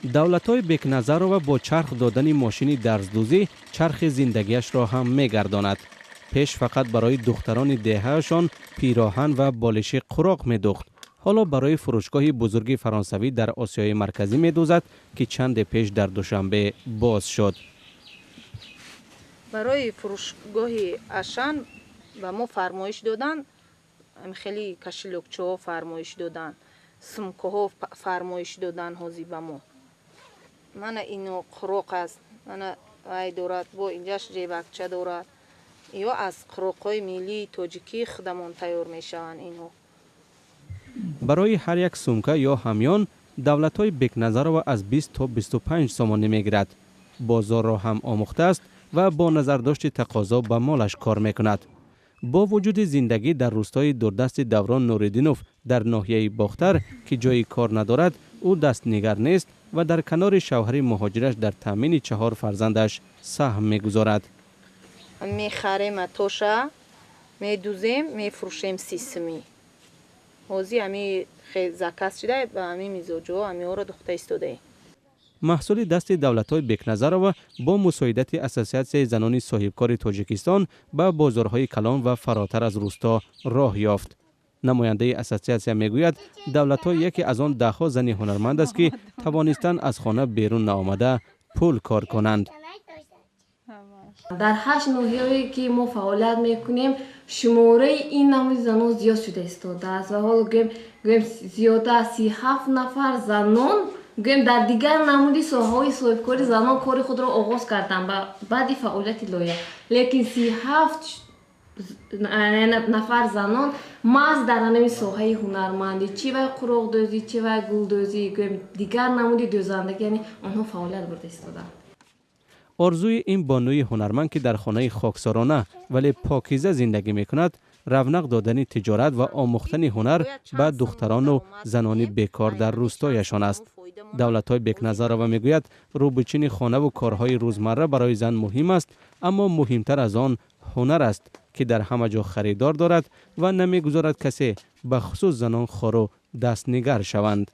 Давлатой Бекназарова бо чарх додани мошини дарздӯзӣ чархи зиндагиашро ҳам мегардонад. Пеш фақат барои духтарони деҳаашон пироҳан ва болиши қуроқ медӯхт. Ҳоло барои фурӯшгоҳи бузурги фаронсавӣ дар Осиёи Марказӣ медӯзад, ки чанде пеш дар Душанбе боз шуд. Барои фурӯшгоҳи Ашан ба мо фармоиш доданд, хеле кошелёкчаҳо фармоиш доданд, сумкаҳо фармоиш доданд. Ҳозир ба мо мана ино қуроқ аст, мана вай дорад, бо инҷаш ҷебакча дорад. Ё аз қуроқҳои миллии тоҷикии худамон тайёр мешаванд инҳо. Барои ҳар як сумка ё ҳамён Давлатой Бекназарова аз 20 то 25 сомонӣ мегирад. Бозорро ҳам омӯхтааст ва бо назардошти тақозо ба молаш кор мекунад. Бо вуҷуди зиндагӣ дар рӯстои дурдасти Даврон Нуриддинов дар ноҳияи Бохтар, ки ҷои кор надорад, ӯ дастнигар нест ва дар канори шавҳари муҳоҷираш дар таъмини чаҳор фарзандаш саҳм мегузорад. Мехарем, атоша медузем, мефурӯшем 30 сумӣ. Ҳозир ҳами заказ шуда, ба ҳами мизоҷҳо ҳамиҳоро духта истодаем. Маҳсули дасти Давлатой Бекназарова бо мусоидати Ассотсиатсияи занони соҳибкори Тоҷикистон ба бозорҳои калон ва фаротар аз рӯсто роҳ ёфт. Намояндаи ассотсиатсия мегӯяд, Давлатой яке аз он даҳҳо зани ҳунарманд аст, ки тавонистанд аз хона берун наомада пул кор конанд. Дар ҳашт ноҳияе, ки мо фаъолият мекунем, шумораи ин намуди занон зиёд шуда истодааст ва ҳоло гӯем, зиёда аз 37 нафар занон, гӯем, дар дигар намуди соҳаҳои соҳибкори занон кори худро оғоз карданд баъди фаъолияти лоиҳа, лекин 37 нафар занон маҳз дар ҳамин соҳаи ҳунармандӣ, чи вай қуроқдӯзӣ, чи вай гулдӯзӣ, гӯем, дигар намуди дӯзандагӣ, яъне онҳо фаъолият бурда истодаанд. Орзуи ин бонуи ҳунарманд, ки дар хонаи хоксорона, вале покиза зиндагӣ мекунад, равнақ додани тиҷорат ва омӯхтани ҳунар ба духтарону занони бекор дар рӯстояшон аст. Давлатой Бекназарова мегӯяд, рӯбучини хонаву корҳои рӯзмарра барои зан муҳим аст, аммо муҳимтар аз он ҳунар аст, ки дар ҳама ҷо харидор дорад ва намегузорад касе, ба хусус занон, хору дастнигар шаванд.